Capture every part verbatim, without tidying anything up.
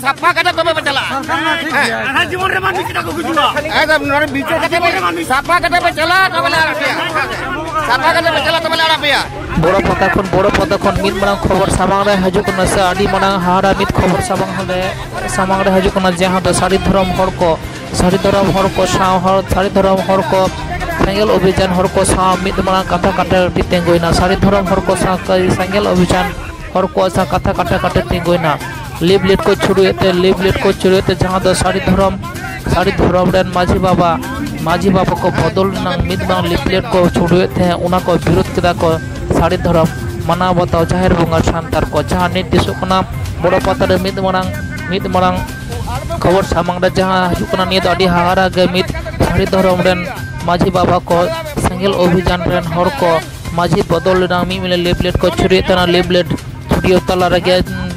ᱥᱟᱯᱷᱟ ᱠᱟᱛᱮ ᱛᱚᱵᱮ ᱯᱮ ᱪᱟᱞᱟᱜᱼᱟ᱾ ᱥᱟᱱᱛᱟᱲ ᱢᱟ ᱴᱷᱤᱠ ᱜᱮᱭᱟ᱾ ᱟᱨ ᱡᱤᱵᱚᱱ ᱨᱮ ᱢᱟᱹᱱᱢᱤ ᱪᱮᱫᱟᱜ ᱠᱚ ᱜᱩᱡᱩᱜᱼᱟ? ᱮᱠᱫᱚᱢ ᱱᱚᱰᱮ ᱵᱤᱪᱟᱹᱨ ᱠᱟᱛᱮ ᱯᱮ ᱥᱟᱯᱷᱟ ᱠᱟᱛᱮ ᱯᱮ ᱪᱟᱞᱟᱜᱼᱟ, ᱛᱚᱵᱮ ᱞᱮ ᱟᱲᱟᱜ ᱯᱮᱭᱟ᱾ ᱥᱟᱯᱷᱟ ᱠᱟᱛᱮ ᱯᱮ ᱪᱟᱞᱟᱜᱼᱟ, ᱛᱚᱵᱮ ᱞᱮ ᱟᱲᱟᱜ ᱯᱮᱭᱟ᱾ ᱵᱚᱲᱚ ᱯᱟᱛᱟ ᱠᱷᱚᱱ, ᱵᱚᱲᱚ ᱯᱟᱛᱟ ᱠᱷᱚᱱ ᱢᱤᱫ ᱢᱟᱨᱟᱝ ᱠᱷᱚᱵᱚᱨ ᱥᱟᱢᱟᱝ ᱨᱮ ᱦᱤᱡᱩᱜ ᱠᱟᱱᱟ ᱥᱮ ᱟᱹᱰᱤ ᱢᱟᱨᱟᱝ ᱦᱟᱦᱟᱲᱟ ᱢᱤᱫ ᱠᱷᱚᱵᱚᱨ ᱥᱟᱢᱟᱝ ᱨᱮ, ᱥᱟᱢᱟᱝ ᱨᱮ ᱦᱤᱡᱩᱜ ᱠᱟᱱᱟ, ᱡᱟᱦᱟᱸ ᱫᱚ ᱥᱟᱹᱨᱤ ᱫᱷᱚᱨᱚᱢ ᱦᱚᱲ ᱠᱚ, ᱥᱟᱹᱨᱤ ᱫᱷᱚᱨᱚᱢ ᱦᱚᱲ ᱠᱚ ᱥᱟᱶ ᱦᱚᱲ, ᱥᱟᱹᱨᱤ ᱫᱷᱚᱨᱚᱢ ᱦᱚᱲ ᱠᱚ ᱥᱮᱸᱜᱮᱞ ᱚᱵᱷᱤᱡᱟᱱ ᱦᱚᱲ ᱠᱚ ᱥᱟᱶ ᱢᱤᱫ ᱢᱟᱨᱟᱝ ᱠᱟᱛᱷᱟ ᱠᱟᱴᱟ ᱠᱟᱹᱴᱤ ᱛᱤᱸᱜᱩᱭᱮᱱᱟ᱾ ᱥᱟᱹᱨᱤ ᱫᱷᱚᱨᱚᱢ ᱦᱚᱲ ᱠᱚ ᱥᱟᱶ ᱥᱮᱸᱜᱮᱞ ᱚᱵᱷᱤᱡᱟᱱ ᱦᱚᱲ ᱠᱚ ᱥᱟᱶ ᱠᱟᱛᱷᱟ ᱠᱟᱴᱟ ᱠᱟᱴᱟ ᱛᱤᱸᱜᱩᱭᱮᱱᱟ᱾ ᱞᱤᱯᱞᱮᱴ ᱠᱚ ᱪᱷᱩᱲᱩᱭᱮᱫ ᱛᱮ, ᱞᱤᱯᱞᱮᱴ ᱠᱚ ᱪᱷᱩᱲᱩᱭᱮᱫ ᱛᱮ, ᱡᱟᱦᱟᱸ ᱫᱚ ᱥᱟᱹᱨᱤ ᱫᱷᱚᱨᱚᱢ, ᱥᱟᱹᱨᱤ ᱫᱷᱚᱨᱚᱢ ᱨᱮᱱ ᱢᱟᱹᱡᱷᱤ ᱵᱟᱵᱟ, ᱢᱟᱹᱡᱷᱤ ᱵᱟᱵᱟ ᱠᱚ ᱵᱚᱫᱚᱞ ᱨᱮᱱᱟᱜ ᱢᱤᱫ ᱵᱟᱝ ᱞᱤᱯᱞᱮᱴ ᱠᱚ ᱪᱷᱩᱲᱩᱭᱮᱫ ᱛᱟᱦᱮᱸᱫ, ᱚᱱᱟ ᱠᱚ ᱵᱤᱨᱳᱫ ᱠᱮᱫᱟ ᱠᱚ ᱥᱟᱹᱨᱤ ᱫᱷᱚᱨᱚᱢ ᱢᱟᱱᱟᱣ ᱵᱟᱛᱟᱣ ᱡᱟᱦᱮᱨ ᱵᱚᱸᱜᱟ ᱥᱟᱱᱛᱟᱲ ᱠᱚ᱾ ᱡᱟᱦᱟᱸ ᱱᱤᱛ ᱫᱤᱥᱚᱜ ᱠᱟᱱᱟ ᱵᱚᱲᱚ ᱯᱟᱛᱟ ᱨᱮ ᱢᱤᱫ ᱢᱟᱨᱟᱝ, ᱢᱤᱫ ᱢᱟᱨᱟᱝ ᱠᱷᱚᱵᱚᱨ ᱥᱟᱢᱟᱝ ᱨᱮ ᱡᱟᱦᱟᱸ ᱦᱤᱡᱩᱜ ᱠᱟᱱᱟ, ᱱᱤᱭᱟᱹ ᱫᱚ ᱟᱹᱰᱤ ᱦᱟᱦᱟᱲᱟ ᱜᱮ ᱢᱤᱫ ᱥᱟᱹᱨᱤ ᱫᱷᱚᱨᱚᱢ ᱨᱮᱱ ᱢᱟᱹᱡᱷᱤ ᱵᱟᱵᱟ ᱠᱚ ᱥᱮᱸᱜᱮᱞ ᱚᱵᱷᱤᱡᱟᱱ ᱨᱮᱱ ᱦᱚᱲ ᱠᱚ ᱢᱟᱹᱡᱷᱤ ᱵᱚᱫᱚᱞ ᱨᱮᱱᱟᱜ ᱢᱤᱫ ᱢᱤᱫ ᱞᱤᱯᱞᱮᱴ ᱠᱚ ᱪᱷᱩᱲᱤᱭᱮᱫ ᱛᱟᱦᱮᱱᱟ᱾ ᱞᱤᱯᱞᱮᱴ ᱪᱷᱩᱲᱤᱭᱟᱹᱣ ᱛᱟᱞᱟ ᱨᱮᱜᱮ, ᱩᱸ,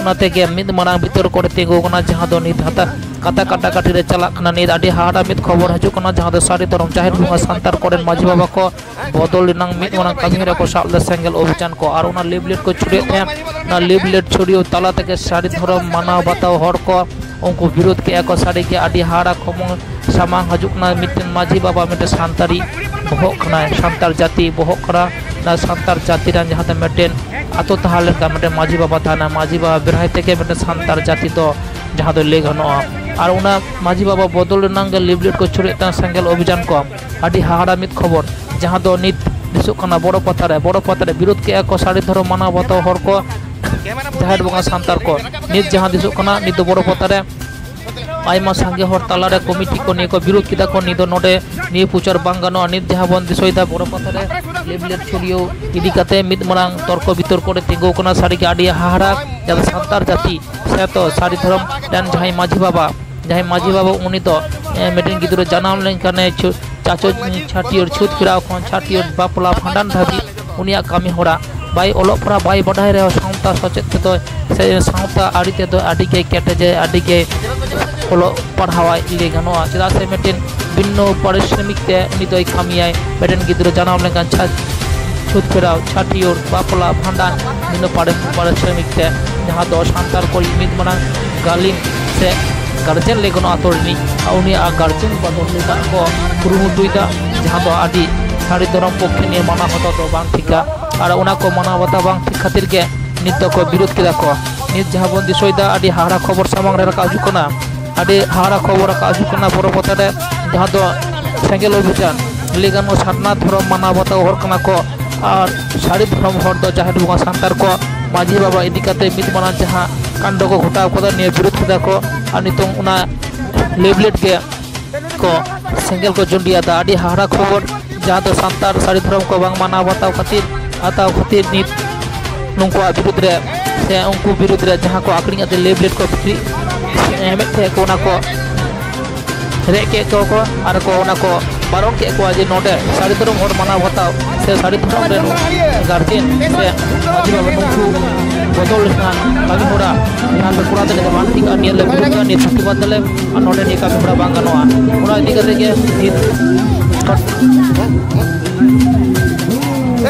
ᱚᱱᱟ ᱛᱮᱜᱮ ᱢᱤᱫ ᱢᱟᱨᱟᱝ ᱵᱤᱛᱚᱨᱠᱚ ᱨᱮ ᱛᱤᱸᱜᱩ ᱠᱟᱱᱟ, ᱡᱟᱦᱟᱸ ᱫᱚ ᱱᱤᱛ ᱦᱟᱛᱟ-, ᱠᱟᱛᱟ ᱠᱟᱴᱟ ᱠᱟᱴᱤ ᱨᱮ ᱪᱟᱞᱟᱜ ᱠᱟᱱᱟ᱾ ᱱᱤᱛ ᱟᱹᱰᱤ ᱦᱟᱦᱟᱲᱟ ᱢᱤᱫ ᱠᱷᱚᱵᱚᱨ ᱦᱤᱡᱩᱜ ᱠᱟᱱᱟ, ᱡᱟᱦᱟᱸ ᱫᱚ ᱥᱟᱹᱨᱤ ᱫᱷᱚᱨᱚᱢ ᱡᱟᱦᱮᱨ ᱵᱚᱸᱜᱟ ᱥᱟᱱᱛᱟᱲ ᱠᱚᱨᱮᱱ ᱢᱟᱹᱡᱷᱤ ᱵᱟᱵᱟ ᱠᱚ ᱵᱚᱫᱚᱞ ᱨᱮᱱᱟᱜ ᱢᱤᱫ ᱢᱟᱨᱟᱝ ᱠᱟᱹᱢᱤ ᱨᱮᱠᱚ ᱥᱟᱵ ᱞᱮᱫ ᱥᱮᱸᱜᱮᱞ ᱚᱵᱷᱤᱡᱟᱱ ᱠᱚ ᱟᱨ ᱚᱱᱟ ᱞᱤᱯᱞᱮᱴ ᱠᱚ ᱪᱷᱩᱲᱤᱭᱮᱫ ᱛᱟᱦᱮᱸᱫ᱾ ᱚᱱᱟ ᱞᱤᱯᱞᱮᱴ ᱪᱷᱩᱲᱤᱭᱟᱹᱣ ᱛᱟᱞᱟ ᱛᱮᱜᱮ ᱥᱟᱹᱨᱤ ᱫᱷᱚᱨᱚᱢ ᱢᱟᱱᱟᱣ ᱵᱟᱛᱟᱣ ᱦᱚᱲ ᱠᱚ ᱩᱱᱠᱩ ᱵᱤᱨᱳᱫ ᱠᱮᱜᱼᱟ ᱠᱚ᱾ ᱥᱟᱹᱨᱤᱜᱮ ᱟᱹᱰᱤ ᱦᱟᱦᱟᱲᱟ ᱠᱷᱚᱵᱚᱨ ᱥᱟᱢᱟᱝ ᱦᱤᱡᱩᱜ ᱠᱟᱱᱟ᱾ ᱢᱤᱫᱴᱮᱱ ᱢᱟᱹᱡᱷᱤ ᱵᱟᱵᱟ ᱢᱤᱫᱴᱮᱱ ᱥᱟᱱᱛᱟᱲᱤ ᱵᱚᱦᱚᱜ ᱠᱟᱱᱟᱭ, ᱥᱟᱱᱛᱟᱲ ᱡᱟᱹᱛᱤ ᱵᱚᱦᱚᱜ ᱠᱟᱱᱟ᱾ ᱚᱱᱟ ᱥᱟᱱᱛᱟᱲ ᱡᱟᱹᱛᱤ ᱨᱮᱱ ᱡᱟᱦᱟᱸ ᱛᱮ ᱢᱤᱫᱴᱮᱱ ᱟᱛᱳ ᱛᱟᱦᱮᱸ ᱞᱮᱱᱠᱷᱟᱱ ᱢᱤᱫᱴᱮᱱ ᱢᱟᱹᱡᱷᱤ ᱵᱟᱵᱟ ᱛᱟᱦᱮᱱᱟ, ᱢᱟᱹᱡᱷᱤ ᱵᱟᱵᱟ ᱵᱮᱨᱦᱟᱭ ᱛᱮᱜᱮ ᱢᱤᱫᱴᱮᱱ ᱥᱟᱱᱛᱟᱲ ᱡᱟᱹᱛᱤ ᱫᱚ ᱡᱟᱦᱟᱸ ᱫᱚ ᱞᱟᱹᱭ ᱜᱟᱱᱚᱜᱼᱟ᱾ ᱟᱨ ᱚᱱᱟ ᱢᱟᱹᱡᱷᱤ ᱵᱟᱵᱟ ᱵᱚᱫᱚᱞ ᱨᱮᱱᱟᱜ ᱜᱮ ᱞᱤᱯᱞᱮᱴ ᱠᱚ ᱪᱷᱩᱲᱤᱭᱮᱫ ᱛᱟᱦᱮᱸ ᱥᱮᱸᱜᱮᱞ ᱚᱵᱷᱤᱡᱟᱱ ᱠᱚ᱾ ᱟᱹᱰᱤ ᱦᱟᱦᱟᱲᱟ ᱢᱤᱫ ᱠᱷᱚᱵᱚᱨ, ᱡᱟᱦᱟᱸ ᱫᱚ ᱱᱤᱛ ᱫᱤᱥᱚᱜ ᱠᱟᱱᱟ ᱵᱚᱲᱚ ᱯᱟᱛᱟ ᱨᱮ, ᱵᱚᱲᱚ ᱯᱟᱛᱟ ᱨᱮ ᱵᱤᱨᱳᱫ ᱠᱮᱜᱼᱟ ᱠᱚ ᱥᱟᱹᱨᱤ ᱫᱷᱚᱨᱚᱢ ᱢᱟᱱᱟᱣ ᱵᱟᱛᱟᱣ ᱦᱚᱲ ᱠᱚ, ᱡᱟᱦᱮᱨ ᱵᱚᱸᱜᱟ ᱥᱟᱱᱛᱟᱲ ᱠᱚ᱾ ᱱᱤᱛ ᱡᱟᱦᱟᱸ ᱫᱤᱥᱚᱜ ᱠᱟᱱᱟ, ᱱᱤᱛ ᱫᱚ ᱵᱚᱲᱚ ᱯᱟᱛᱟ ᱨᱮ ᱟᱭᱢᱟ ᱥᱟᱸᱜᱮ ᱦᱚᱲ ᱛᱟᱞᱟᱨᱮ ᱠᱚᱢᱤᱴᱤ ᱠᱚ ᱱᱤᱭᱟᱹ ᱠᱚ ᱵᱤᱨᱳᱫ ᱠᱮᱫᱟ ᱠᱚ᱾ ᱱᱤᱛ ᱫᱚ ᱱᱚᱰᱮ ᱱᱤᱭᱟᱹ ᱯᱨᱚᱪᱟᱨ ᱵᱟᱝ ᱜᱟᱱᱚᱜᱼᱟ᱾ ᱱᱤᱛ ᱡᱟᱦᱟᱸ ᱵᱚᱱ ᱫᱤᱥᱟᱹᱭᱮᱫᱟ, ᱵᱚᱲᱚ ᱯᱟᱛᱟ ᱨᱮ ᱞᱤᱯᱞᱮᱴ ᱪᱷᱩᱲᱤᱭᱟᱹᱣ ᱤᱫᱤ ᱠᱟᱛᱮ ᱢᱤᱫ ᱢᱟᱨᱟᱝ ᱛᱚᱨᱠᱚ ᱵᱤᱛᱚᱨᱠᱚ ᱨᱮ ᱛᱤᱸᱜᱩ ᱠᱟᱱᱟ᱾ ᱥᱟᱹᱨᱤᱜᱮ ᱟᱹᱰᱤ ᱦᱟᱦᱟᱲᱟ, ᱡᱟᱦᱟᱸ ᱫᱚ ᱥᱟᱱᱛᱟᱲ ᱡᱟᱹᱛᱤ ᱥᱮ ᱛᱚ ᱥᱟᱹᱨᱤ ᱫᱷᱚᱨᱚᱢ ᱨᱮᱱ ᱡᱟᱦᱟᱸᱭ ᱢᱟᱹᱡᱷᱤ ᱵᱟᱵᱟ, ᱡᱟᱦᱟᱸᱭ ᱢᱟᱹᱡᱷᱤ ᱵᱟᱵᱟ, ᱩᱱᱤ ᱫᱚ, ᱮ, ᱢᱤᱫᱴᱮᱱ ᱜᱤᱫᱽᱨᱟᱹ ᱡᱟᱱᱟᱢ ᱞᱮᱱᱠᱷᱟᱱᱮ ᱪᱷᱩ-, ᱪᱟᱪᱚ ᱪᱷᱟᱹᱴᱭᱟᱹᱨ, ᱪᱷᱩᱛ ᱯᱷᱮᱨᱟᱣ ᱠᱷᱚᱱ ᱪᱷᱟᱹᱴᱭᱟᱹᱨ, ᱵᱟᱯᱞᱟ, ᱵᱷᱟᱸᱰᱟᱱ ᱫᱷᱟᱹᱵᱤᱡ ᱩᱱᱤᱭᱟᱜ ᱠᱟᱹᱢᱤ ᱦᱚᱨᱟ᱾ ᱵᱟᱭ ᱚᱞᱚᱜ ᱯᱟᱲᱦᱟᱣ ᱵᱟᱭ ᱵᱟᱰᱟᱭ ᱨᱮᱦᱚᱸ ᱥᱟᱶᱛᱟ ᱥᱮᱪᱮᱫ ᱛᱮᱫᱚ ᱥᱮ ᱥᱟᱶᱛᱟ ᱟᱹᱨᱤ ᱛᱮᱫᱚ ᱟᱹᱰᱤ ᱜᱮ ᱠᱮᱴᱮᱡᱟᱭ, ᱟᱹᱰᱤ ᱜᱮ ᱚᱞᱚᱜ ᱯᱟᱲᱦᱟᱣᱟᱭ ᱞᱟᱹᱭ ᱜᱟᱱᱚᱜᱼᱟ᱾ ᱪᱮᱫᱟᱜ ᱥᱮ ᱢᱤᱫᱴᱮᱱ ᱵᱤᱱᱱᱚ ᱯᱟᱨᱤᱥᱨᱚᱢᱤᱠ ᱛᱮ ᱩᱱᱤ ᱫᱚᱭ ᱠᱟᱹᱢᱤᱭᱟᱭ᱾ ᱢᱤᱫᱴᱮᱱ ᱜᱤᱫᱽᱨᱟᱹ ᱡᱟᱱᱟᱢ ᱞᱮᱱᱠᱷᱟᱱ ᱪᱷᱟ-, ᱪᱷᱩᱛ ᱯᱷᱮᱨᱟᱣ, ᱪᱷᱟᱹᱴᱭᱟᱹᱨ, ᱵᱟᱯᱞᱟ, ᱵᱷᱟᱸᱰᱟᱱ, ᱵᱤᱱᱱᱚ ᱯᱟᱨᱤ-, ᱯᱟᱨᱤᱥᱨᱚᱢᱤᱠ ᱛᱮ ᱡᱟᱦᱟᱸ ᱫᱚ ᱥᱟᱱᱛᱟᱲ ᱠᱚ ᱢᱤᱫ ᱢᱟᱨᱟᱝ ᱜᱟᱹᱞᱤᱢ ᱥᱮ ᱜᱟᱨᱡᱮᱱ ᱞᱟᱹᱭ ᱜᱟᱱᱚᱜᱼᱟ, ᱟᱛᱳ ᱨᱤᱱᱤᱡ, ᱩᱱᱤᱭᱟᱜ ᱜᱟᱨᱡᱮᱱ ᱵᱚᱫᱚᱞ ᱨᱮᱱᱟᱜ ᱠᱚ ᱠᱩᱨᱩᱢᱩᱴᱩᱭᱮᱫᱟ, ᱡᱟᱦᱟᱸ ᱫᱚ ᱟᱹᱰᱤ ᱥᱟᱹᱨᱤ ᱫᱷᱚᱨᱚᱢ ᱯᱚᱠᱠᱷᱮ ᱱᱤᱭᱟᱹ ᱢᱟᱱᱟᱣ ᱵᱟᱛᱟᱣ ᱫᱚ ᱵᱟᱝ ᱴᱷᱤᱠᱟ᱾ ᱟᱨ ᱚᱱᱟ ᱠᱚ ᱢᱟᱱᱟᱣ ᱵᱟᱛᱟᱣ ᱵᱟᱝ ᱴᱷᱤᱠ ᱠᱷᱟᱹᱛᱤᱨ ᱜᱮ ᱱᱤᱛ ᱫᱚᱠᱚ ᱵᱤᱨᱳᱫ ᱠᱮᱫᱟ ᱠᱚ᱾ ᱱᱤᱛ ᱡᱟᱦᱟᱸ ᱵᱚᱱ ᱫᱤᱥᱟᱹᱭᱮᱫᱟ, ᱟᱹᱰᱤ ᱦᱟᱦᱟᱲᱟ ᱠᱷᱚᱵᱚᱨ ᱥᱟᱢᱟᱝ ᱨᱮ ᱨᱟᱠᱟᱵ ᱦᱤᱡᱩᱜ ᱠᱟᱱᱟ, ᱟᱹᱰᱤ ᱦᱟᱦᱟᱲᱟ ᱠᱷᱚᱵᱚᱨ ᱨᱟᱠᱟᱵ ᱦᱤᱡᱩᱜ ᱠᱟᱱᱟ ᱯᱚᱨᱚᱵᱚᱨᱛᱤ ᱨᱮ, ᱡᱟᱦᱟᱸ ᱫᱚ ᱥᱮᱸᱜᱮᱞ ᱚᱵᱷᱤᱡᱟᱱ, ᱞᱟᱹᱭ ᱜᱟᱱᱚᱜᱼᱟ ᱥᱟᱨᱱᱟ ᱫᱷᱚᱨᱚᱢ ᱢᱟᱱᱟᱣ ᱵᱟᱛᱟᱣ ᱦᱚᱲ ᱠᱟᱱᱟ ᱠᱚ, ᱟᱨ ᱥᱟᱹᱨᱤ ᱫᱷᱚᱨᱚᱢ ᱦᱚᱲ ᱫᱚ ᱡᱟᱦᱮᱨ ᱵᱚᱸᱜᱟ ᱥᱟᱱᱛᱟᱲ ᱠᱚ ᱢᱟᱹᱡᱷᱤ ᱵᱟᱵᱟ ᱤᱫᱤ ᱠᱟᱛᱮ ᱢᱤᱫ ᱢᱟᱨᱟᱝ ᱡᱟᱦᱟᱸ ᱠᱟᱱᱰᱚ ᱠᱚ ᱜᱷᱚᱴᱟᱣ ᱠᱟᱫᱟ, ᱱᱤᱭᱟᱹ ᱵᱤᱨᱳᱫ ᱠᱮᱫᱟ ᱠᱚ᱾ ᱟᱨ ᱱᱤᱛᱚᱝ ᱚᱱᱟ ᱞᱮᱵᱞᱮᱴ ᱜᱮ ᱠᱚ ᱥᱮᱸᱜᱮᱞ ᱠᱚ ᱡᱩᱸᱰᱤᱭᱟᱫᱟ᱾ ᱟᱹᱰᱤ ᱦᱟᱦᱟᱲᱟ ᱠᱷᱚᱵᱚᱨ, ᱡᱟᱦᱟᱸ ᱫᱚ ᱥᱟᱱᱛᱟᱲ ᱥᱟᱹᱨᱤ ᱫᱷᱚᱨᱚᱢ ᱠᱚ ᱵᱟᱝ ᱢᱟᱱᱟᱣ ᱵᱟᱛᱟᱣ ᱠᱷᱟᱹᱛᱤᱨ, ᱦᱟᱛᱟᱣ ᱠᱷᱟᱹᱛᱤᱨ ᱱᱤᱛ ᱱᱩᱠᱩᱣᱟᱜ ᱵᱤᱨᱩᱫᱽ ᱨᱮ ᱥᱮ ᱩᱱᱠᱩ ᱵᱤᱨᱩᱫᱽ ᱨᱮ ᱡᱟᱦᱟᱸ ᱠᱚ ᱟᱠᱷᱨᱤᱧ ᱠᱟᱛᱮ ᱞᱮᱵᱞᱮᱴ ᱠᱚ ᱵᱤᱠᱨᱤ ᱮᱢᱮᱫ ᱛᱟᱦᱮᱸ ᱠᱚ, ᱚᱱᱟ ᱠᱚ ᱨᱮᱡ ᱠᱮᱫ ᱠᱚᱣᱟ ᱠᱚ ᱟᱨ ᱠᱚ ᱚᱱᱟ ᱠᱚ ᱵᱟᱨᱚᱱ ᱠᱮᱫ ᱠᱚᱣᱟ ᱡᱮ ᱱᱚᱰᱮ ᱥᱟᱹᱨᱤ ᱫᱷᱚᱨᱚᱢ ᱦᱚᱲ ᱢᱟᱱᱟᱣ ᱵᱟᱛᱟᱣ ᱥᱮ ᱥᱟᱹᱨᱤ ᱫᱷᱚᱨᱚᱢ ᱨᱮᱱ ᱜᱟᱨᱡᱮᱱ ᱥᱮ ᱢᱟᱹᱡᱷᱤ ᱵᱟᱵᱟ ᱱᱩᱠᱩ ᱵᱚᱫᱚᱞ ᱞᱮᱠᱷᱟᱱ ᱠᱟᱹᱢᱤ ᱦᱚᱨᱟ ᱡᱟᱦᱟᱸ ᱫᱚ ᱠᱚᱨᱟᱣ ᱫᱟᱲᱮᱭᱟᱜᱼᱟ ᱵᱟᱝ ᱴᱷᱤᱠᱟ, ᱱᱤᱭᱟᱹ ᱞᱮ ᱵᱤᱨᱩᱫᱷᱟ, ᱱᱤᱭᱟᱹ ᱯᱨᱚᱛᱤᱵᱟᱫ ᱫᱟᱞᱮ ᱟᱨ ᱱᱚᱰᱮ ᱱᱤᱭᱟᱹ ᱠᱟᱹᱢᱤ ᱦᱚᱨᱟ ᱵᱟᱝ ᱜᱟᱱᱚᱜᱼᱟ᱾ ᱚᱱᱟ ᱤᱫᱤ ᱠᱟᱛᱮ ᱜᱮ ᱱᱤᱛ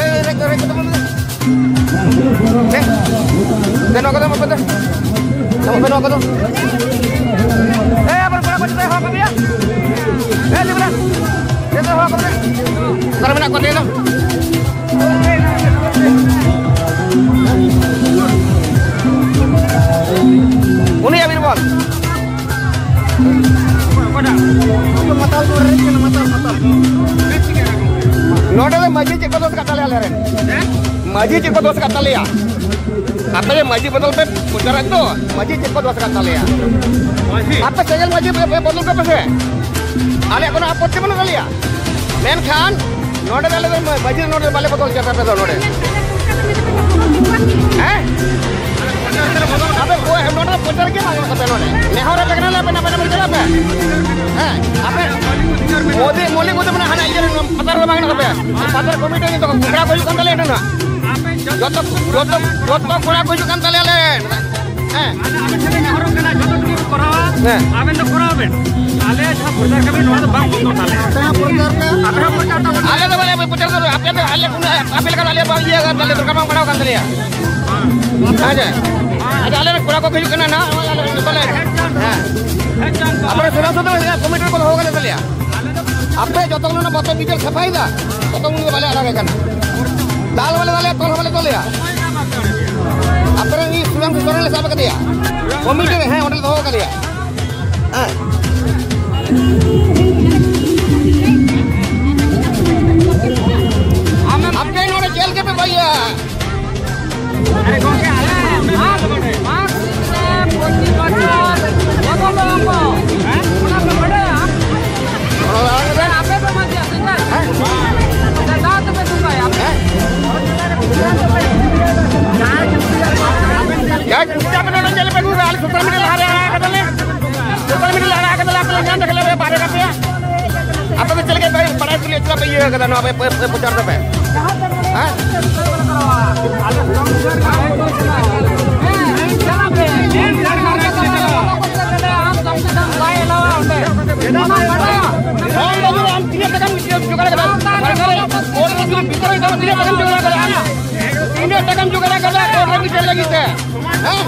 ᱫᱮ, ᱱᱚᱣᱟ ᱠᱚᱫᱚ ᱵᱟᱯᱮ ᱫᱚ᱾ ᱵᱟᱯᱮ ᱱᱚᱣᱟ ᱠᱚᱫᱚ᱾ ᱮ, ᱟᱵᱟᱨ ᱠᱚᱲᱟ ᱠᱚ ᱡᱚᱛᱚ ᱦᱚᱦᱚ ᱠᱚᱢᱮᱭᱟ᱾ ᱮ, ᱞᱤᱵᱨᱟ᱾ ᱡᱚᱛᱚ ᱦᱚᱦᱚ ᱠᱚᱢᱮ᱾ ᱚᱠᱟᱨᱮ ᱢᱮᱱᱟᱜ ᱠᱚᱣᱟ ᱛᱮᱦᱮᱧ ᱫᱚ? ᱩᱱᱤᱭᱟᱜ ᱵᱤᱨᱵᱚᱞ᱾ ᱱᱚᱰᱮ ᱫᱚ ᱢᱟᱹᱡᱷᱤ ᱪᱮᱫ ᱠᱚ ᱫᱳᱥ ᱟᱠᱟᱫ ᱛᱟᱞᱮᱭᱟ ᱟᱞᱮ ᱨᱮᱱ? ᱢᱟᱹᱡᱷᱤ ᱪᱮᱫ ᱠᱚ ᱫᱳᱥ ᱟᱠᱟᱫ ᱛᱟᱞᱮᱭᱟ? ᱟᱯᱮ ᱡᱮ ᱢᱟᱹᱡᱷᱤ ᱵᱚᱫᱚᱞ ᱯᱮ ᱯᱨᱚᱪᱟᱨᱮᱫ ᱫᱚ, ᱢᱟᱹᱡᱷᱤ ᱪᱮᱫ ᱠᱚ ᱫᱳᱥ ᱟᱠᱟᱫ ᱛᱟᱞᱮᱭᱟ? ᱟᱯᱮ ᱥᱮᱸᱜᱮᱞ ᱢᱟᱹᱡᱷᱤ ᱯᱮ, ᱯᱮ ᱵᱚᱫᱚᱞ ᱠᱟᱯᱮ ᱥᱮ, ᱟᱞᱮᱭᱟᱜ ᱠᱳᱱᱳ ᱟᱯᱚᱛᱛᱤ ᱵᱟᱹᱱᱩᱜ ᱛᱟᱞᱮᱭᱟ᱾ ᱢᱮᱱᱠᱷᱟᱱ ᱱᱚᱰᱮ ᱫᱚ ᱟᱞᱮ ᱫᱚ ᱢᱟᱹᱡᱷᱤ ᱱᱚᱰᱮ ᱫᱚ ᱵᱟᱞᱮ ᱵᱚᱫᱚᱞ ᱦᱚᱪᱚ ᱯᱮᱭᱟ ᱟᱯᱮ ᱫᱚ ᱱᱚᱰᱮ᱾ ᱦᱮᱸ? ᱟᱯᱮ ᱠᱚ-, ᱱᱚᱰᱮ ᱫᱚ ᱯᱨᱚᱪᱟᱨ ᱜᱮ ᱵᱟᱝ ᱜᱟᱱᱚᱜ ᱛᱟᱯᱮᱭᱟ ᱱᱚᱰᱮ᱾ ᱱᱮᱦᱚᱨ ᱟᱯᱮ ᱠᱟᱱᱟᱞᱮ, ᱟᱯᱮ ᱱᱟᱯᱟᱭ ᱱᱟᱯᱟᱭ ᱪᱟᱞᱟᱜ ᱯᱮ᱾ ᱦᱮᱸ? ᱟᱯᱮ ᱢᱳᱫᱤ, ᱢᱚᱞᱤ ᱢᱳᱫᱤ ᱢᱟᱱᱮ ᱦᱟᱱᱟ ᱤᱭᱟᱹ ᱨᱮ ᱯᱟᱛᱟ ᱨᱮ ᱵᱟᱝ ᱜᱟᱱᱚᱜ ᱛᱟᱯᱮᱭᱟ᱾ ᱯᱟᱛᱟ ᱠᱚᱢᱤᱴᱤ ᱡᱚᱛᱚ ᱠᱚᱲᱟ ᱠᱚ ᱦᱤᱡᱩᱜ ᱠᱟᱱ ᱛᱟᱞᱮᱭᱟ ᱱᱚᱰᱮ ᱱᱟᱜ᱾ ᱡᱚᱛᱚ, ᱡᱚᱛᱚ, ᱡᱚᱛᱚ ᱠᱚᱲᱟ ᱠᱚ ᱦᱤᱡᱩᱜ ᱠᱟᱱ ᱛᱟᱞᱮᱭᱟ ᱟᱞᱮ᱾ ᱦᱮᱸ᱾ ᱟᱞᱮ ᱟᱵᱮᱱ ᱴᱷᱮᱱ ᱞᱮ ᱱᱮᱦᱚᱨᱚᱜ ᱠᱟᱱᱟ, ᱡᱚᱛᱚ ᱴᱩᱠᱩ ᱠᱚ ᱠᱚᱨᱟᱣᱟ, ᱦᱮᱸ᱾ ᱟᱵᱮᱱ ᱫᱚ ᱠᱚᱨᱟᱣ ᱵᱮᱱ᱾ ᱟᱞᱮ ᱡᱟᱦᱟᱸ ᱯᱨᱚᱪᱟᱨ ᱠᱟᱹᱢᱤ, ᱱᱚᱣᱟ ᱫᱚ ᱵᱟᱝ ᱵᱚᱱᱫᱚ ᱛᱟᱞᱮ᱾ ᱟᱯᱮ ᱦᱚᱸ ᱯᱨᱚᱪᱟᱨ ᱛᱟᱵᱚᱱ᱾ ᱟᱞᱮ ᱫᱚ ᱵᱟᱞᱮ ᱯᱨᱚᱪᱟᱨ ᱫᱚ, ᱟᱯᱮ ᱫᱚ, ᱟᱞᱮ ᱠᱳᱱᱳ, ᱟᱯᱮ ᱞᱮᱠᱟ ᱫᱚ ᱟᱞᱮ ᱵᱟᱝ ᱤᱭᱟᱹ ᱠᱟᱱ ᱛᱟᱞᱮ, ᱫᱚᱨᱠᱟᱨ ᱵᱟᱝ ᱯᱟᱲᱟᱣ ᱠᱟᱱ ᱛᱟᱞᱮᱭᱟ᱾ ᱦᱮᱸ ᱡᱮ᱾ ᱟᱪᱪᱷᱟ, ᱟᱞᱮ ᱨᱮᱱ ᱠᱚᱲᱟ ᱠᱚ ᱦᱤᱡᱩᱜ ᱠᱟᱱᱟ ᱱᱟᱦᱟᱜ, ᱱᱚᱜᱼᱚᱭ ᱟᱞᱮ ᱨᱮᱱ ᱡᱚᱛᱚ ᱞᱮ, ᱦᱮᱸ᱾ ᱟᱯᱮ ᱥᱩᱨ ᱥᱩᱨ ᱫᱚ ᱠᱚᱢᱤᱴᱤ ᱨᱮᱠᱚ ᱫᱚᱦᱚ ᱠᱟᱫᱮ ᱛᱟᱞᱮᱭᱟ᱾ ᱟᱯᱮ ᱡᱚᱛᱚ ᱠᱷᱚᱱ ᱚᱱᱟ ᱵᱟᱯᱮ ᱵᱤᱪᱟᱹᱨ ᱥᱟᱯᱷᱟᱭᱮᱫᱟ, ᱛᱚᱛᱚ ᱠᱷᱚᱱ ᱫᱚ ᱵᱟᱞᱮ ᱟᱲᱟᱜᱮ ᱠᱟᱱᱟ᱾ ᱫᱟᱞ ᱦᱚᱸ ᱵᱟᱞᱮ ᱫᱟᱞᱮᱭᱟ, ᱛᱚᱞ ᱦᱚᱸ ᱵᱟᱞᱮ ᱛᱚᱞᱮᱭᱟ᱾ ᱟᱯᱮ ᱨᱮᱱ ᱤᱧ ᱥᱩᱨᱟᱝᱥᱩ ᱥᱚᱨᱮᱱ ᱞᱮ ᱥᱟᱵ ᱠᱟᱫᱮᱭᱟ᱾ ᱠᱚᱢᱤᱴᱤ ᱨᱮ, ᱦᱮᱸ, ᱚᱸᱰᱮ ᱞᱮ ᱫᱚᱦᱚ ᱠᱟᱫᱮᱭᱟ᱾ ᱦᱮᱸ᱾ ᱟᱯᱮ ᱱᱚᱰᱮ ᱡᱮᱞ ᱜᱮᱯᱮ ᱵᱟᱹᱭᱟ᱾ ᱟᱨᱮ ᱜᱚᱝᱠᱮ, ᱟᱞᱮ ᱢᱟᱜᱽ, ᱢᱟᱜᱽ ᱥᱤᱢ ᱨᱮ ᱯᱨᱚᱛᱤ ᱵᱚᱪᱷᱚᱨ ᱵᱚᱫᱚᱞᱚᱜᱼᱟ ᱠᱚ᱾ ᱚᱱᱟ ᱯᱮ ᱵᱟᱰᱟᱭᱟ? ᱟᱯᱮ ᱯᱮ ᱢᱟᱹᱡᱷᱤᱭᱟ ᱥᱮ ᱪᱮᱫ? ᱥᱮ ᱫᱟᱜ ᱛᱮᱯᱮ ᱫᱩᱠᱟᱭᱟ? ᱡᱟᱦᱟᱸᱭ ᱪᱩᱯᱪᱟᱯ ᱱᱚᱰᱮ ᱧᱮᱞ ᱯᱮ, ᱟᱞᱮ ᱥᱳᱥᱟᱞ ᱢᱤᱰᱤᱭᱟ ᱞᱟᱦᱟ ᱨᱮ ᱟᱲᱟᱜ ᱠᱟᱫᱟᱞᱮ᱾ ᱥᱳᱥᱟᱞ ᱢᱤᱰᱤᱭᱟ ᱞᱟᱦᱟ ᱨᱮ ᱟᱲᱟᱜ ᱠᱟᱫᱟᱞᱮ, ᱟᱯᱮ ᱞᱮ ᱧᱟᱢ ᱞᱮᱠᱷᱟᱱ ᱞᱮ ᱵᱟᱦᱨᱮ ᱠᱟᱯᱮᱭᱟ᱾ ᱟᱯᱮ ᱫᱚ ᱪᱮᱫ ᱞᱮᱠᱟ ᱯᱮ ᱵᱟᱲᱟᱭ ᱛᱩᱞᱩᱡ ᱪᱮᱫᱟᱜ ᱯᱮ ᱤᱭᱟᱹ ᱠᱟᱫᱟ ᱱᱚᱣᱟ ᱯᱮ, ᱯᱮ, ᱯᱮ ᱯᱨᱚᱪᱟᱨ ᱫᱟᱯᱮ? ᱦᱮᱸ? ᱦᱮᱸ, ᱪᱟᱞᱟᱜ ᱯᱮ᱾ ᱟᱢ ᱛᱤᱱᱟᱹᱜ ᱴᱟᱠᱟᱢ ᱡᱚᱜᱟᱲ ᱠᱟᱫᱟ? ᱥᱚᱨᱠᱟᱨ ᱨᱮ ᱠᱳᱨᱴ ᱨᱮ ᱡᱩᱫᱤ ᱵᱤᱪᱟᱹᱨ ᱦᱩᱭᱩᱜ ᱛᱟᱢᱟ, ᱛᱤᱱᱟᱹᱜ ᱴᱟᱠᱟᱢ ᱡᱚᱜᱟᱲ ᱠᱟᱫᱟ? ᱛᱤᱱᱟᱹᱜ ᱴᱟᱠᱟᱢ ᱡᱚᱜᱟᱲ ᱠᱟᱫᱟ ᱠᱳᱨᱴ ᱨᱮ ᱵᱤᱪᱟᱹᱨ ᱞᱟᱹᱜᱤᱫ ᱛᱮ? ᱦᱮᱸ?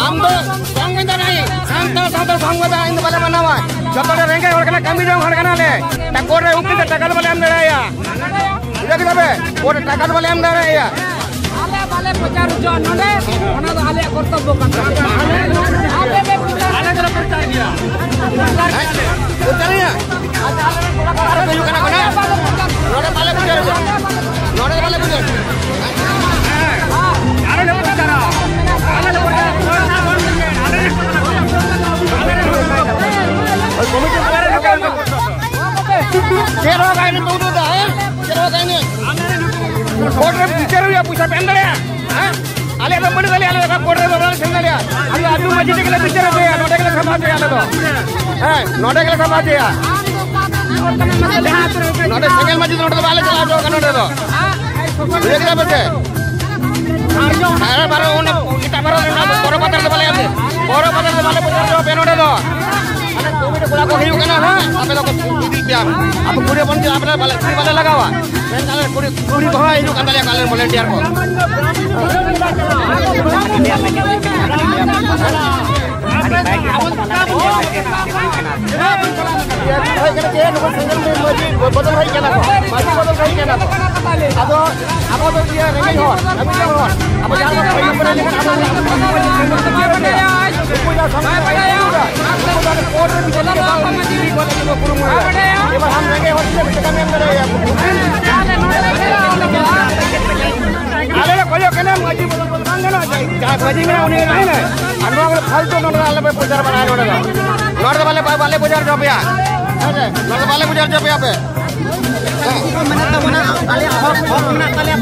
ᱟᱢ ᱫᱚ ᱥᱚᱝᱵᱤᱫᱷᱟᱱ ᱟᱹᱭᱤᱱ, ᱥᱟᱱᱛᱟᱲ ᱥᱟᱶᱛᱟ ᱥᱚᱝᱵᱤᱫᱷᱟᱱ ᱟᱹᱭᱤᱱ ᱫᱚ ᱵᱟᱞᱮ ᱢᱟᱱᱟᱣᱟ᱾ ᱡᱚᱛᱚ ᱞᱮ ᱨᱮᱸᱜᱮᱡ ᱦᱚᱲ ᱠᱟᱱᱟ, ᱠᱟᱹᱢᱤ ᱡᱚᱝ ᱦᱚᱲ ᱠᱟᱱᱟᱞᱮ᱾ ᱛᱟ ᱠᱳᱨᱴ ᱨᱮ ᱩᱠᱤᱞ ᱛᱮ ᱴᱟᱠᱟ ᱫᱚ ᱵᱟᱞᱮ ᱮᱢ ᱫᱟᱲᱮᱭᱟᱭᱟ᱾ ᱵᱩᱡᱷᱟᱹᱣ ᱠᱮᱫᱟ ᱯᱮ? ᱠᱳᱨᱴ ᱨᱮ ᱴᱟᱠᱟ ᱫᱚ ᱵᱟᱞᱮ ᱮᱢ ᱫᱟᱲᱮᱭᱟᱭᱟ᱾ ᱟᱞᱮ ᱵᱟᱞᱮ ᱯᱨᱚᱪᱟᱨ ᱦᱚᱪᱚᱣᱟᱜ ᱱᱚᱰᱮ, ᱚᱱᱟ ᱫᱚ ᱟᱞᱮᱭᱟᱜ ᱠᱚᱨᱛᱚᱵᱵᱚ ᱠᱟᱱ ᱛᱟᱞᱮᱭᱟ᱾ ᱟᱯᱮ ᱯᱮ ᱯᱨᱚᱪᱟᱨ ᱟᱞᱮ ᱫᱚᱞᱮ ᱯᱨᱚᱪᱟᱨ ᱜᱮᱭᱟ᱾ ᱯᱨᱚᱪᱟᱨ ᱜᱮᱭᱟ᱾ ᱟᱨ ᱟᱞᱮ ᱨᱮᱱ ᱠᱚᱲᱟ ᱠᱚ ᱟᱨᱚ ᱠᱚ ᱦᱤᱡᱩᱜ ᱠᱟᱱᱟ ᱠᱚ ᱱᱟᱦᱟᱜ᱾ ᱱᱚᱰᱮ ᱵᱟᱞᱮ ᱵᱩᱡᱷᱟᱹᱣ ᱮᱫᱟ᱾ ᱱᱚᱰᱮ ᱵᱟᱞᱮ ᱵᱩᱡᱷᱟᱹᱣ ᱮᱫᱟ᱾ ᱟᱞᱮ ᱞᱮ ᱯᱨᱚᱪᱟᱨᱟ᱾ ᱟᱞᱮ ᱞᱮ ᱯᱨᱚᱪᱟᱨᱟ᱾ ᱪᱮᱫ ᱦᱚᱸ ᱵᱟᱭ ᱩᱫᱩᱜ ᱮᱫᱟ, ᱦᱮᱸ? ᱪᱮᱫ ᱦᱚᱸ ᱵᱟᱭ ᱩᱫᱩᱜ ᱮᱫᱟ᱾ ᱠᱳᱨᱴ ᱨᱮ ᱵᱤᱪᱟᱹᱨ ᱦᱩᱭᱩᱜᱼᱟ, ᱯᱚᱭᱥᱟ ᱯᱮ ᱮᱢ ᱫᱟᱲᱮᱭᱟᱜᱼᱟ? ᱦᱮᱸ? ᱟᱞᱮᱭᱟᱜ ᱫᱚ ᱵᱟᱹᱱᱩᱜ ᱛᱟᱞᱮᱭᱟ, ᱟᱞᱮ ᱫᱚ ᱠᱳᱨᱴ ᱨᱮ ᱫᱚ ᱵᱟᱞᱮ ᱥᱮᱱ ᱫᱟᱲᱮᱭᱟᱜᱼᱟ᱾ ᱟᱞᱮ ᱫᱚ ᱟᱹᱛᱩ ᱢᱟᱹᱡᱷᱤ ᱛᱮᱜᱮ ᱞᱮ ᱵᱤᱪᱟᱹᱨ ᱦᱚᱪᱚᱭᱟ, ᱱᱚᱰᱮ ᱜᱮᱞᱮ ᱥᱟᱯᱷᱟ ᱦᱚᱪᱚᱭᱟ ᱟᱞᱮ ᱫᱚ᱾ ᱦᱮᱸ, ᱱᱚᱰᱮ ᱜᱮᱞᱮ ᱥᱟᱯᱷᱟ ᱦᱚᱪᱚᱭᱟ᱾ ᱱᱚᱰᱮ ᱥᱮᱸᱜᱮᱞ ᱢᱟᱹᱡᱷᱤ ᱫᱚ ᱱᱚᱰᱮ ᱫᱚ ᱵᱟᱞᱮ ᱪᱟᱞᱟᱣ ᱦᱚᱪᱚ ᱠᱟᱱᱟ ᱱᱚᱰᱮ ᱫᱚ᱾ ᱵᱩᱡᱷᱟᱹᱣ ᱠᱮᱫᱟ ᱯᱮ ᱥᱮ? ᱟᱨ ᱵᱟᱨᱚ ᱚᱱᱟ ᱮᱴᱟᱜ ᱵᱟᱨᱚ ᱨᱮ ᱱᱚᱰᱮ ᱵᱚᱨᱚ ᱯᱟᱛᱟ ᱨᱮᱫᱚ ᱵᱟᱞᱮ ᱮᱢ, ᱵᱚᱨᱚ ᱯᱟᱛᱟ ᱨᱮᱫᱚ ᱵᱟᱞᱮ ᱵᱤᱪᱟᱹᱨ ᱦᱚᱪᱚ ᱟᱯᱮᱭᱟ ᱱᱚᱰᱮ ᱫᱚ᱾ ᱠᱚᱲᱟ ᱠᱚ ᱦᱩᱭᱩᱜ ᱠᱟᱱᱟ ᱦᱟᱸᱜ, ᱟᱯᱮ ᱫᱚ ᱤᱫᱤ ᱯᱮᱭᱟ᱾ ᱟᱵᱚ ᱠᱩᱲᱤ ᱦᱚᱯᱚᱱ ᱪᱮᱫᱟᱜ ᱟᱯᱮ ᱫᱚ ᱵᱟᱞᱮ, ᱠᱩᱲᱤ ᱵᱟᱞᱮ ᱞᱟᱜᱟᱣᱟ? ᱢᱮᱱ ᱟᱞᱮ ᱠᱩᱲᱤ, ᱠᱩᱲᱤ ᱠᱚᱦᱚᱸ ᱦᱤᱡᱩᱜ ᱠᱟᱱ ᱛᱟᱞᱮᱭᱟ ᱠᱚ, ᱟᱞᱮ ᱨᱮᱱ volunteer ᱠᱚ᱾ ᱦᱮᱡ ᱠᱟᱱᱟ ᱪᱮ, ᱱᱩᱠᱩ ᱥᱮᱸᱜᱮᱞ ᱢᱟᱹᱡᱷᱤ ᱵᱚᱫᱚᱞ ᱦᱮᱡ ᱠᱟᱱᱟ ᱠᱚ, ᱢᱟᱹᱡᱷᱤ ᱵᱚᱫᱚᱞ ᱦᱮᱡ ᱠᱟᱱᱟ ᱠᱚ᱾ ᱟᱫᱚ ᱟᱵᱚ ᱫᱚ ᱤᱭᱟᱹ ᱨᱮᱸᱜᱮᱡ ᱦᱚᱲ, ᱨᱮᱸᱜᱮᱡ ᱦᱚᱲ, ᱟᱵᱚ ᱡᱟᱦᱟᱸ ᱞᱮᱠᱟ ᱠᱷᱚᱭ ᱠᱚᱨᱮ ᱞᱮᱠᱷᱟᱱ ᱟᱵᱚ ᱩᱱᱠᱩ ᱫᱚ ᱥᱟᱢᱱᱮ ᱨᱮ ᱩᱱᱠᱩ ᱫᱚ ᱠᱳᱨᱴ ᱨᱮ ᱵᱤᱪᱟᱹᱨ ᱠᱮᱫᱟ, ᱩᱱᱠᱩ ᱠᱩᱨᱩᱢᱩᱴᱩᱭᱟ᱾ ᱮᱵᱟᱨ ᱟᱢ ᱨᱮᱸᱜᱮᱡ ᱦᱚᱲ ᱪᱮᱫ ᱞᱮᱠᱟᱢ ᱮᱢ ᱫᱟᱲᱮᱭᱟᱭᱟ? ᱟᱞᱮ ᱞᱮ ᱠᱷᱚᱡᱚᱜ ᱠᱟᱱᱟ ᱢᱟᱹᱡᱷᱤ ᱵᱚᱫᱚᱞ ᱫᱚ ᱵᱟᱝ ᱜᱟᱱᱚᱜᱼᱟ᱾ ᱡᱟᱦᱟᱸᱭ ᱢᱟᱹᱡᱷᱤ ᱢᱮᱱᱟᱭᱟ ᱩᱱᱤ ᱜᱮ ᱛᱟᱦᱮᱱᱟᱭ᱾ ᱟᱨ ᱱᱚᱣᱟ ᱠᱚᱫᱚ ᱯᱷᱟᱞᱛᱩ, ᱱᱚᱰᱮ ᱫᱚ ᱟᱞᱮ ᱯᱮ ᱯᱨᱚᱪᱟᱨ ᱵᱟᱲᱟᱭᱟ, ᱱᱚᱰᱮ ᱫᱚ, ᱱᱚᱰᱮ ᱫᱚ ᱵᱟᱞᱮ, ᱵᱟᱞᱮ ᱯᱨᱚᱪᱟᱨ ᱦᱚᱪᱚ ᱯᱮᱭᱟ᱾ ᱦᱮᱸ ᱥᱮ? ᱱᱚᱰᱮ ᱫᱚ ᱵᱟᱞᱮ ᱯᱨᱚᱪᱟᱨ ᱦᱚᱪᱚ ᱯᱮᱭᱟ ᱯᱮ᱾ ᱦᱮᱸ᱾ ᱢᱮᱱᱟᱜ ᱛᱟᱵᱚᱱᱟ, ᱟᱞᱮᱭᱟᱜ ᱦᱚᱠ, ᱦᱚᱠ ᱢᱮᱱᱟᱜ ᱛᱟᱞᱮᱭᱟ᱾